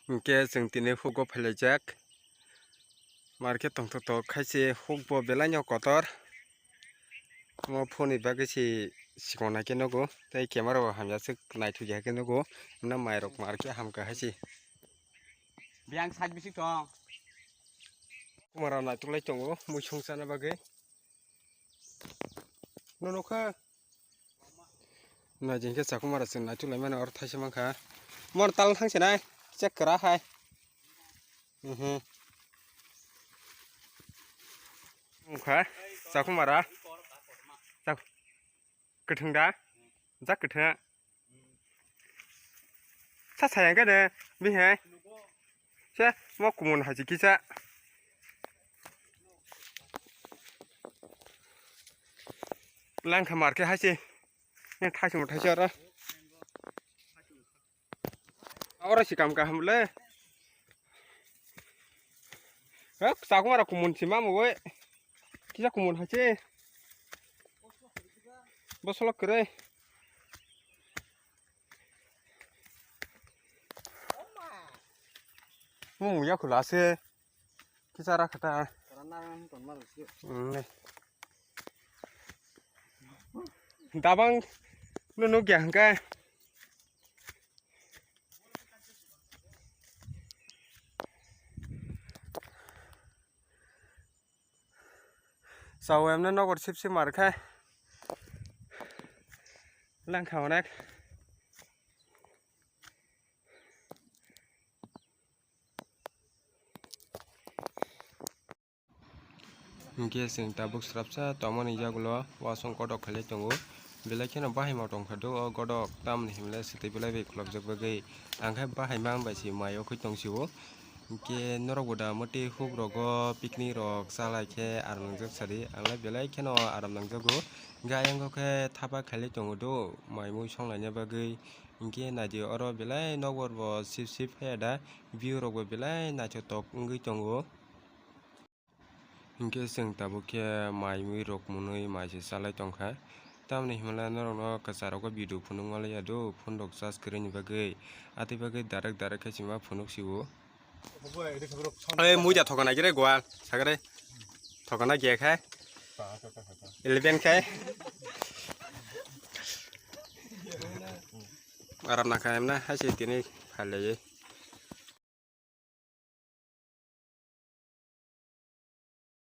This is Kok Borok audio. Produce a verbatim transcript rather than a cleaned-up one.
Hinkhe chwng tini hugo phailaijak. Market tongthok tok khai se huk bo belai no kotor. Omo phone ni bagwi se sikon hai khe nugo. Tei camera bo hamya se naithok ya khe nugo. Himno mai rok market hamkha hai se. Biyang side bising tong. Kumara naithok lai tongo muisung chana bagwi. Nono kha. Na jeng khe chakhumara chwng naituk lai mani oro thaisa mankha. Mon tal thang se nai. Chek kwra hai. Mhm. Wngkha chakhumara. Chak-, kwthwng da? Jak kwthwng. Sa sayang khe de bihai. Se mo kumun haji kisa. Langkha mar khe haise. Yang thaisung thaisa oro. Oro si kam kaham le. Hak, chakhumara kumun si ma mugoi. Kisa kumun haise. Bosolo kwrwi. Mung ya khula se. Kisa ra khata. Hmm. Dabang no nukya hwnkhe. Chao emne nokor sip sip mar khe langkha onek. Hinkhe chwng tabuk swrapsa tongmani yagulo wasong kotok khailai tongo. Belai kheno bahai ma tongkha do o kotok, tamoni hinle swtwi belai bai khulokjak bagwi. Ang khe bahai mang bai se mai o khoi tong sio. Hinkhe norok bo da motwi huk rogo picnic rok chalai khe aram nangjak sadi. Ang lai belai kheno aram nangjago. Hinkhe ayang khe thapa khailai tongo do mai mui songlaina bagwi. Hinkhe naidi oro belai nokbar bo sip sip phaiya da. View rok bo belai naithotok wngwi tongo. Hinkhe chwng tabuk khe mai mui rok mwnwi mai se chalai tongkha. Tamoni hinmale norokno kwcharo khe video phunuk manliya do, phone rok charge kwrwini bagwi. Atwi bagwi direct direct khe chwngma phunuk sio. Oi, muida thokana gire gwal, sagre. Thokana ge khai. Eleven khai. Aram na khai emna, hai se tini phalai.